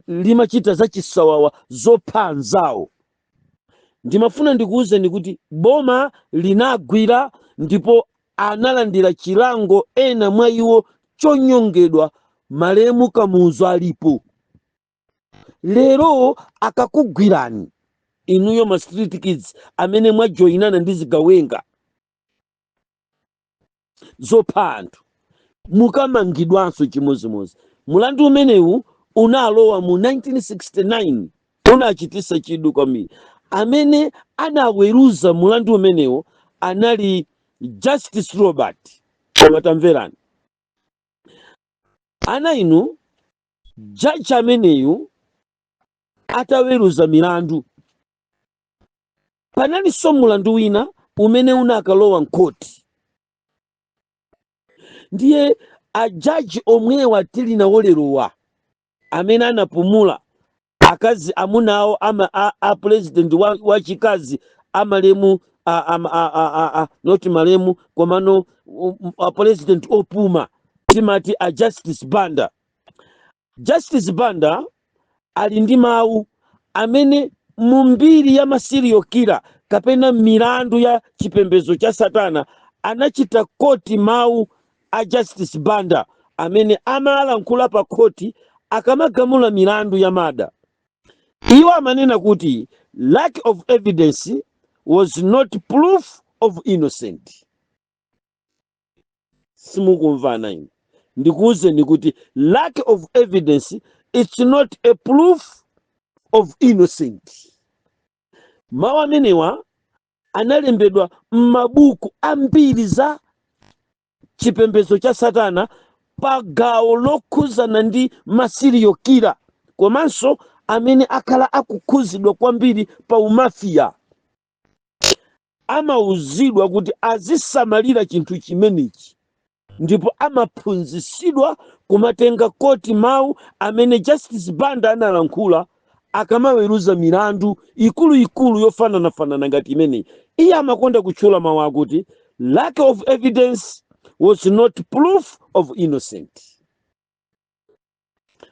limachita zachisawawa zopha anzawo, ndimafuna ndikuwuzeni kuti boma linagwira ndipo analandira chilango ena mwa iwo chonyongedwa. Malemu Kamuzu alipo. Lero akakugwirani inuyo ma street kids amene mwajoyinana ndi zigawenga zopha anthu, mukamangidwanso chimodzimodzi. Mulandu umenewu unalowa mu 1969, unachitisa chidwi kwambiri. Amene anaweruza mulandu umenewo anali Justice Robert. Koma tamverani ana inu, jaji ameneyu ataweruza milandu, panalinso mulandu wina umene unakalowa mkhoti. Ndiye ajaji omwewa tili nawo lerowa amene anapumula, akazi amuna awo ama a president wachikazi amalemu a, a, a, a, a, a, not malemu komano a president opuma, timati a Justice Banda. Justice Banda ali ndi mawu amene mu mbiri ya ma serial killer kapena milandu ya chipembedzo cha satana anachita quote mawu a Justice Banda amene amalankhula pa khoti akamagamula milandu ya murder. Iwo amanena kuti lack of evidence was not proof of innocent. Simukumvana inu? Ndikuwuzeni kuti lack of evidence, it's not a proof of innocent. Mawu amenewa analembedwa m'mabuku ambiri za chipembedzo cha satana pa gawo lokhuzana ndi ma serial killer, komanso amene akhala akukhuzidwa kwambiri pa umafiya, amauzidwa kuti azisamalira chinthu chimenechi, ndipo amaphunzitsidwa kumatenga quote mawu amene Justice Banda analankhula akamaweruza milandu ikuluikulu yofananafanana ngati imeneyi. Iye amakonda kutchula mawu akuti lack of evidence was not proof of innocent.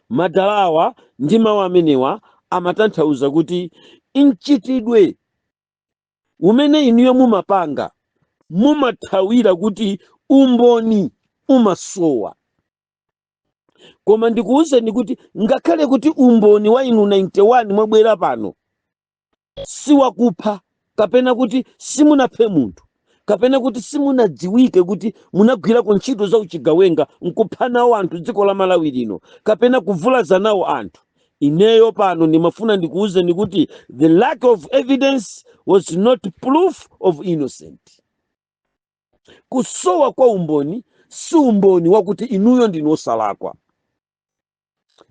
Madalawa ndi mawu amenewa amatanthauza kuti mchitidwe umene inuyo mumapanga, mumathawira kuti umboni umasowa. Koma ndikuwuzeni kuti ngakhale kuti umboni wa inu 91 mwabwera pano siwakupha, kapena kuti simunaphe munthu, kapena kuti simunadziwike kuti munagwirako ntchito za uchigawenga nkupha nawo anthu dziko la Malawi lino, kapena kuvulaza nawo anthu, ineyo pano ndimafuna ndikuwuzeni kuti the lack of evidence was not proof of innocent. Kusowa kwa umboni si umboni wakuti inuyo ndinu osalakwa.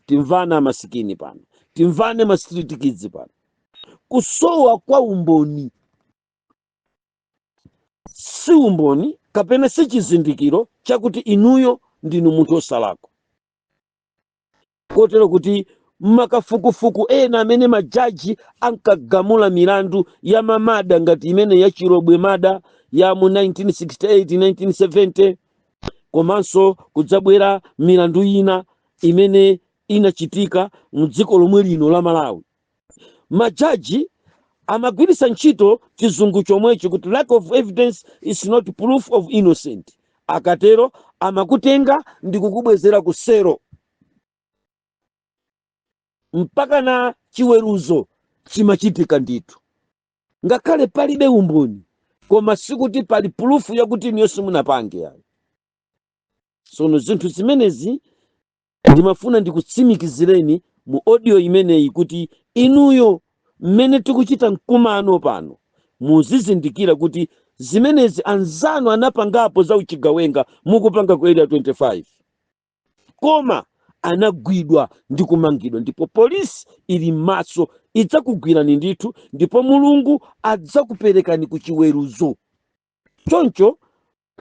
Timvane amasikini pano, timvane ma street kids pano. Kusowa kwa umboni si umboni kapena si chizindikiro chakuti inuyo ndinu munthu osalakwa. Kotero kuti makafukufuku ena amene majaji ankagamula milandu ya ma murder ngati imene ya Chilobwe murder ya mu 1968, 1970, komanso kudzabwera milandu ina imene inachitika mdziko lomwe lino la Malawi, majaji amagwiritsa ntchito chizungu chomwecho kuti lack of evidence is not proof of innocent. Akatero amakutenga ndi kukubwezera ku selo mpaka na chiweruzo chimachitika ndithu. Ngakhale palibe umboni, koma sikuti pali proof yakuti inuyo simunapange yayi. Sono zinthu zimenezi ndimafuna ndikutsimikizireni mu audio imeneyi kuti inuyo mmene tikuchita mkumano pano muzizindikira kuti zimenezi anzanu anapangapo za uchigawenga mukupanga ku Area 25, koma anagwidwa ndi kumangidwa, ndipo polisi ili m'maso, idzakugwirani ndithu, ndipo Mulungu adzakuperekani ku chiweruzo. Choncho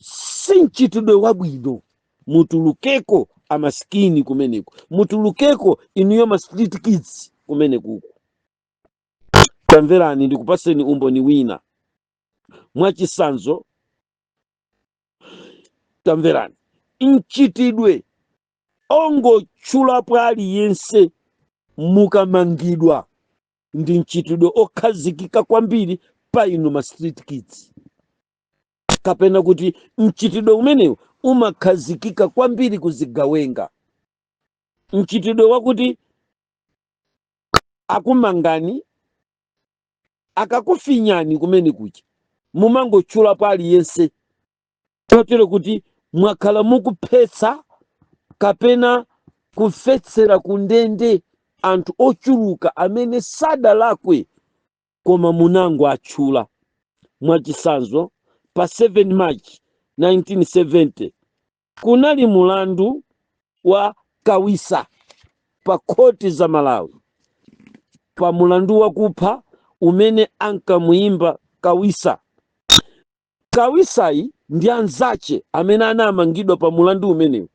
si mchitidwe wabwino. Mutulukeko amasikini kumeneko, mutulukeko inuyo ma street kids kumenekuku. Tamverani, ndikupaseni umboni wina mwachisanzo. Tamverani, mchitidwe ongotchulapo aliyense mukamangidwa ndi mchitidwe okhazikika kwambiri pa inu ma street kids, kapena kuti mchitidwe umenewu umakhazikika kwambiri kuzigawenga. Mchitidwe wakuti akumangani, akakufinyani kumene kucha, mumangotchulapo aliyense, kotero kuti mwakhala mukuphetsa kapena kufetsera ku ndende anthu ochuluka amene sadalakwe, koma munango atchula. Mwachisanzo, pa 7 March 1970 kunali mulandu wa Kawisa pa khoti za Malawi, pa mulandu wakupha umene ankamuyimba Kawisa. Kawisayi ndi anzache amene anamangidwa pa mulandu umenewu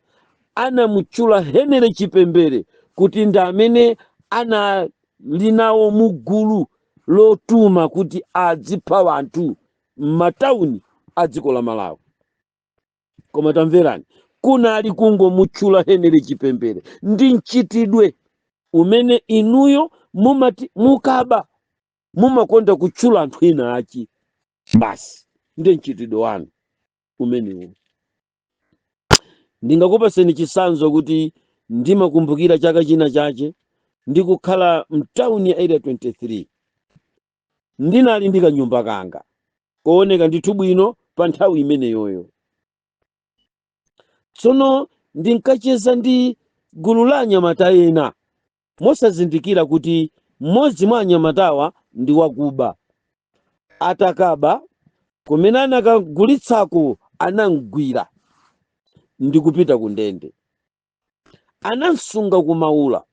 anamutchula Henry Chipembere kuti ndi amene anali nawo mu gulu lotuma kuti adzipha wanthu m'matawuni a dziko la Malawi. Koma tamverani, kunali kungomutchula Henry Chipembere. Ndi mchitidwe umene inuyo mumati mukaba mumakonda kutchula anthu ena achi basi, ndi mchitidwe wanu umenewo. Ndingakupaseni chisanzo kuti ndimakumbukira chaka china chache ndikukhala mtawuni ya Area 23, ndinali ndi kanyumba kanga kooneka ndithu bwino pa nthawi imeneyoyo. Tsono Ndinkacheza ndi gulu la anyamata ena, mosazindikira kuti mmodzi mwa anyamatawa ndi wakuba. Atakaba kumene anakagulitsako, anamgwira ndi kupita ku ndende, anamsunga kumaula.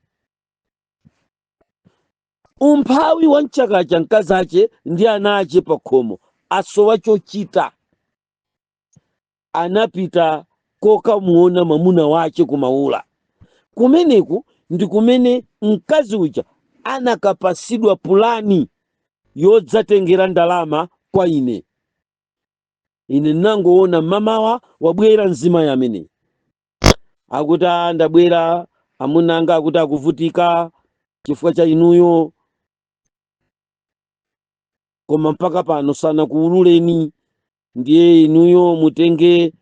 Umphawi wa mchakacha, mkazi ache ndi ana ache pa khomo asowa chochita, anapita kokamuona mwamuna wache kumaula. Kumeneku ndi kumene mkazi uja anakapasidwa pulani yodzatengera ndalama kwa ine. Ine ndinangoona mamawa wabwera mzimayi amene akuti, "Ah, ndabwera, amuna anga akuti akuvutika chifukwa cha inuyo, koma mpaka pano sanakuwululeni. Ndiye inuyo mutenge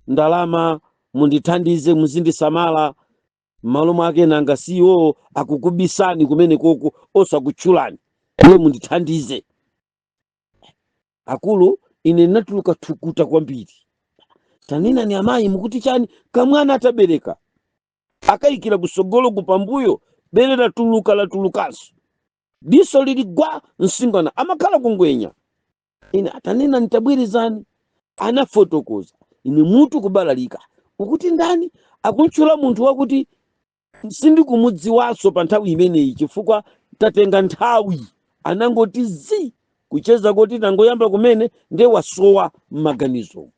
ndalama, mundithandize, muzindisamala m'malo mwake. Nanga siwo akukubisani kumene koko, osakutchulani, ndiye mundithandize akulu." Ine ndinatuluka thukuta kwambiri. "Tanenani amayi, mukuti chani?" Kamwana atabereka, akayikira kusogolo, kupambuyo bere latuluka, latulukanso, diso lili gwa. Msungwana amakhala kungwenya. Ine, "Atanena, nitabwerezani." Anafotokoza, ine mutu kubalalika. "Ukuti ndani?" Akuntchula munthu wakuti sindikumudziwanso pa nthawi imeneyi, chifukwa tatenga nthawi, anangoti zi kucheza kuti tangoyamba kumene, ndiye wasowa m'maganizo,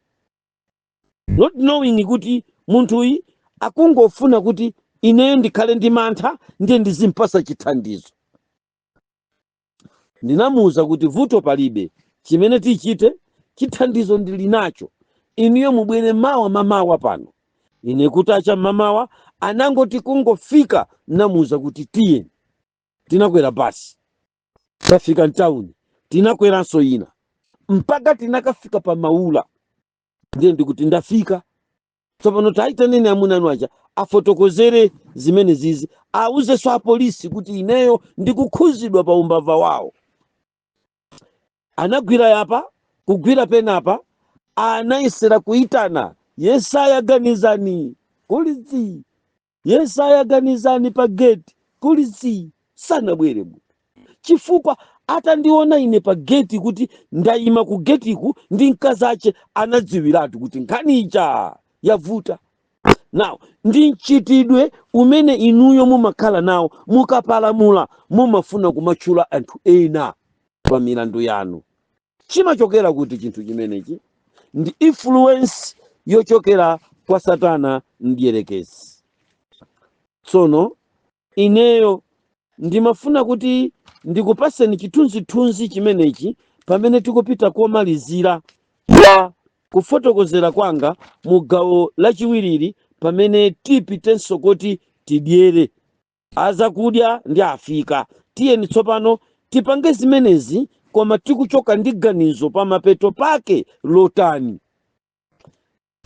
not knowing kuti munthuyi akungofuna kuti ineyo ndikhale ndi mantha, ndiye ndizimpasa chithandizo. Ndinamuwuza kuti vuto palibe, chimene tichite, chithandizo ndili nacho, inuyo mubwere mawa mamawa pano. Ine kutacha mamawa, anangoti kungofika, namuwuza kuti tiye. Tinakwera basi, tafika mtawuni, tinakweranso ina mpaka tinakafika pa Maula. Ndiye ndikuti, "Ndafika tsopano, taitaneni amuna anu aja afotokozere zimene zizi, auzenso apolisi kuti ineyo ndikukhuzidwa pa umbava wawo." Anagwira yapa, kugwira penapa, anayesera kuyitana, "Yesaya Ganizani, kulidzi! Yesaya Ganizani!" Pa geti kulidzi, sanabwere munthu, chifukwa atandiona ine pa geti kuti ndayima ku getiku ndi mkazi ache, anadziwiratu kuti nkhani ija yavuta. Now ndi mchitidwe umene inuyo mumakhala nawo, mukapalamula mumafuna kumatchula anthu ena pa milandu yanu. Chimachokera kuti chinthu chimenechi? Ndi influence yochokera kwa Satana mdierekezi. Tsono ineyo ndimafuna kuti ndikupaseni chithunzithunzi chimenechi pamene tikupita komalizira kwa kufotokozera kwanga mu gawo lachiwiriri, pamene tipitenso kuti tidyere azakudya ndi afika. Tiyeni tsopano tipange zimenezi, koma tikuchoka ndi ganizo pamapeto pake lotani?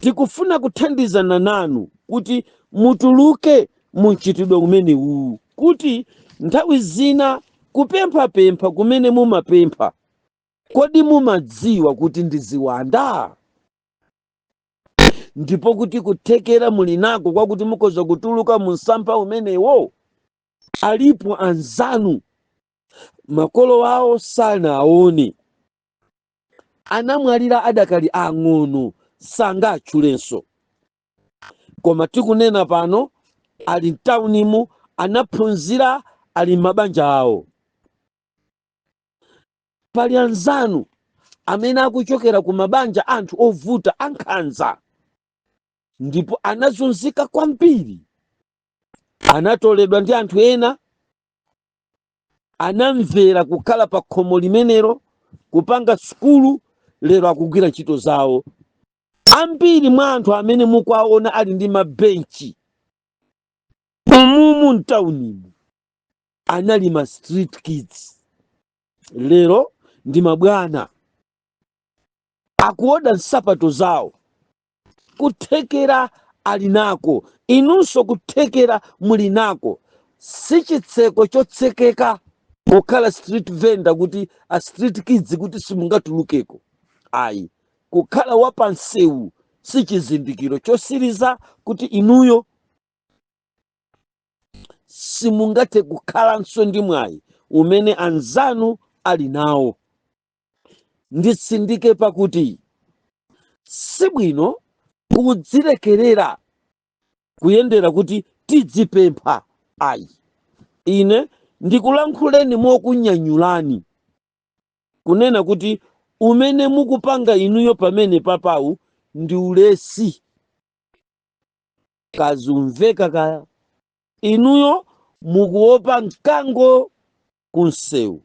Tikufuna kuthandizana nanu kuti mutuluke mu mchitidwe umenewu, kuti nthawi zina kupemphapempha kumene mumapempha, kodi mumadziwa kuti ndi ziwanda, ndipo kuti kuthekera muli nako kwakuti mukhoza kutuluka mu msampha umenewo? Alipo anzanu makolo awo sanaone, anamwalira adakali ang'ono, sangatchulenso, koma tikunena pano ali mtaunimu, anaphunzira, ali m'mabanja awo. Pali anzanu amene akuchokera ku mabanja anthu ovuta, ankhanza, ndipo anazunzika kwambiri, anatoledwa ndi anthu ena, anamvera kukhala pa khomo limenelo, kupanga sukulu, lero akugwira ntchito zawo. Ambiri mwa anthu amene mukuwaona ali ndi mabenchi umumu mtaunimu anali ma street kids, lero ndi mabwana, akuoda nsapato zawo. Kuthekera ali nako, inunso kuthekera muli nako. Si chitseko chotsekeka kukhala street vendor, kuti a street kids kuti simungatulukeko, ayi. Kukhala wapansewu Si chizindikiro chosiriza kuti inuyo simungathe kukhalanso ndi mwayi umene anzanu ali nawo. Nditsindike pakuti sibwino kudzilekerera kuyendera kuti tidzipempha, ayi. Ine ndikulankhuleni mokunyanyulani kunena kuti umene mukupanga inuyo pamene papawu ndi ulesi, kazumveka kaya. Inuyo mukuopa mkango kunsewu,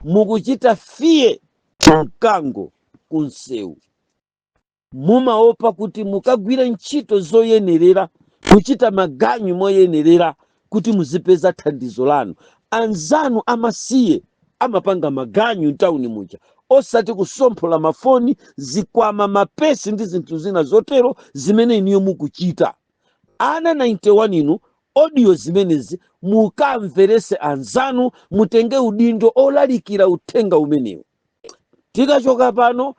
mukuchita fear mkango kunsewu. Mumaopa kuti mukagwire ntchito zoyenerera, kuchita maganyu moyenerera kuti muzipeza thandizo lanu. Anzanu amasiye amapanga maganyu mtawuni muja, osati kusomphola mafoni, zikwama, mapesi ndi zinthu zina zotero zimene inuyo mukuchita. Ana 91 inu, audio zimenezi mukamverese anzanu, mutenge udindo olalikira uthenga umenewu. Tikachoka pano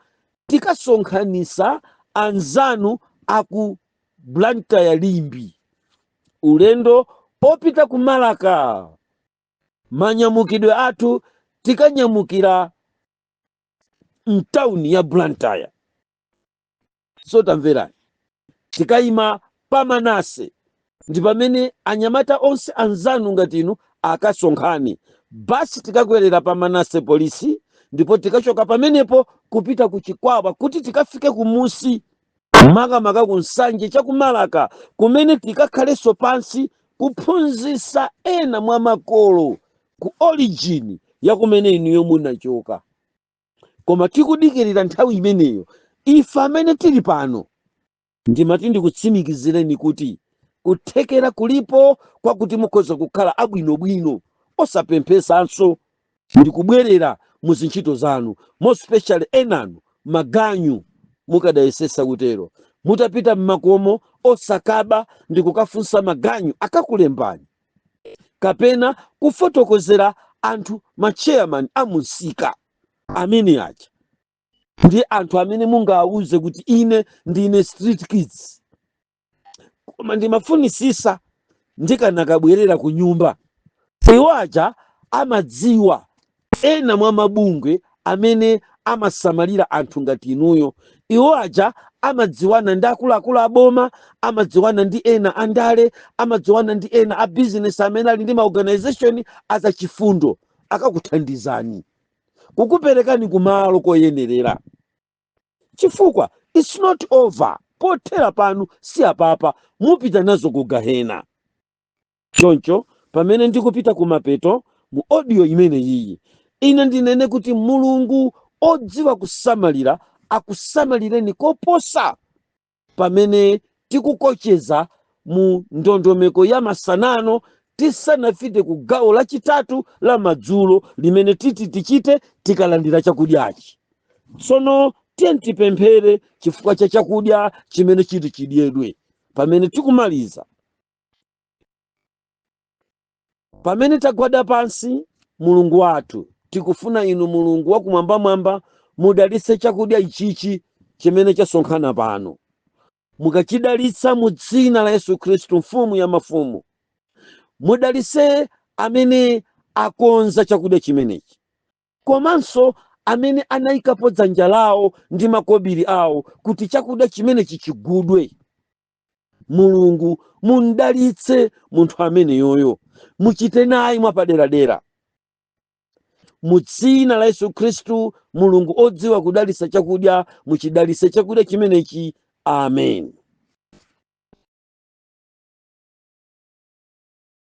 tikasonkhanisa anzanu aku Blantyre Limbe, ulendo opita ku Malaka. Manyamukidwe athu tikanyamukira mtawuni ya Blantyre. So tamverani, tikayima pa Manase ndi pamene anyamata onse anzanu ngati inu akasonkhane. Basi, tikakwerera pa Manase Polisi, ndipo tikachoka pamenepo kupita ku Chikwawa kuti tikafike kumusi, makamaka ku Nsanje chakumalaka, kumene tikakhalenso pansi kuphunzitsa ena mwa makolo ku origin ya kumene inuyo munachoka. Koma tikudikirira nthawi imeneyo, ife amene tili pano, ndimati ndikutsimikizireni kuti kuthekera kulipo kwakuti mukhoza kukhala abwinobwino osapemphesanso ndikubwerera mu zintchito zanu, more especially enanu maganyu. Mukadayesesa kutero, mutapita mmakomo osakaba ndikukafunsa maganyu, akakulembani, kapena kufotokozera anthu machairman amunsika amene aja ndi anthu amene mungawuze kuti ine ndine street kids, koma ndimafunisisa ndikanakabwerera ku nyumba. Iwo aja amadziwa ena mwa mabungwe amene amasamalira anthu ngati inuyo. Iwo aja amadziwana ndi akuluakulu aboma, amadziwana ndi ena andale, amadziwana ndi ena a business amene ali ndi maorganization azachifundo. Akakuthandizani kukuperekani kumalo koyenerera, chifukwa it's not over. Pothera panu si apapa, mupita nazo ku gahena. Choncho pamene ndikupita kumapeto mu audio imene iyi, ine ndinene kuti Mulungu odziwa kusamalira akusamalireni koposa pamene tikukocheza mu ndondomeko ya masanano, tisanafike ku gawo lachitatu la madzulo limene titi tichite tikalandira chakudyachi. Tsono tiye tipemphere chifukwa cha chakudya chimene chiti chidyedwe pamene tikumaliza. Pamene tagwada pansi, Mulungu wathu, tikufuna inu Mulungu wakumwambamwamba mudalitse chakudya ichichi chimene chasonkhana pano. Mukachidalitsa mu dzina la Yesu Khristu, Mfumu ya mafumu. Mudalitse amene akonza chakudya chimenechi, komanso amene anayikapo dzanja lawo ndi makobiri awo kuti chakudya chimenechi chigudwe. Mulungu, mundalitse munthu ameneyoyo, muchite naye mwapaderadera mu dzina la Yesu Khristu. Mulungu odziwa kudalitsa chakudya, muchidalitse chakudya chimenechi. Amen.